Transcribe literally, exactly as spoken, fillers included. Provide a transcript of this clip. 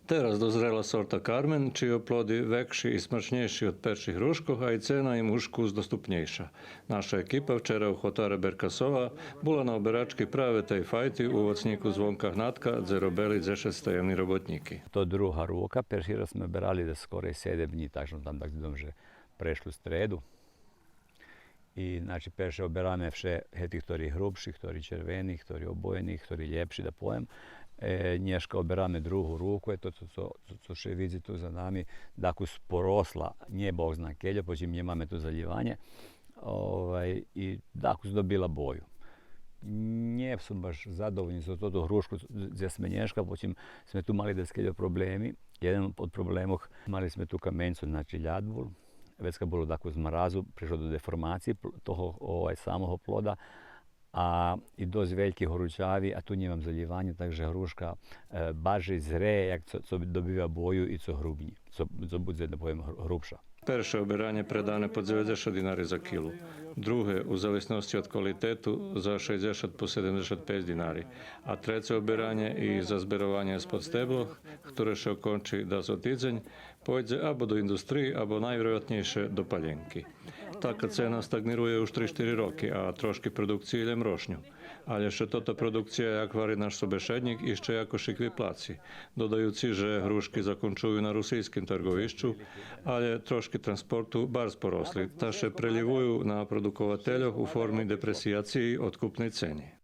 Тераз дозрела сорта Кармен, чийо плоди векши и смачнєйши од перших грушкох, а и цена им уж кус доступнєйша. Наша екипа вчера у хотаре Беркасова була на оберачки праве тей файти у овоцнїку звонка Гнатка, дзе робели дзешец таємни роботнїки. То друга рука, перши раз зме оберали да скорей седем днї, так же там так дом же прешлу стреду. И, значи, перше обераме вше, гевти хтори грубши, хтори червени, хтори обоєни, хтори лєпши, да повем. Е, нєшка обераме другу руку, е, то, то, то, то, то ше видзи ту за нами, дакус поросла, нє Бог зна кельо, почим нємаме ту залїванє, овай, и дакус добила бою. Нє сом баш задовольни за тоту грушку, дзе зме нєшка, почим зме ту мали даскельо проблеми. Єден од проблемох, мали зме ту каменцу, значи, лядвул, вецка було дакус мразу, пришло до деформациї пл-, того, овай, самого плода, а и досц вельки горучави, а ту нємам залїванє, так же грушка, е, баржей зреє, як цо, цо добива бою и цо грубнї, цо, цо будзе, да повем, гру-, грубша. Перше оберанє предане по дзеведзешат динари за килу, друге, у зависносци од квалитету, за шейдзешат по седемдзешат пейц динари, а треце оберанє и за зберованє з-под стеблох, хторе ше окончи дас о тидзень, пойдзе або до индустриї, або найвироятнєйше до палєнки. Така цена стагнирує уж три-штири роки, а трошки продукциї лєм рошню. Але ше тота продукция, як гвари наш собешеднїк, ище якошик виплаци, додаюци же грушки закончую на русийским тарговищу, але трошки транспорту барз поросли, та ше прелївую на продуковательох у форми депресияциї откупней цени.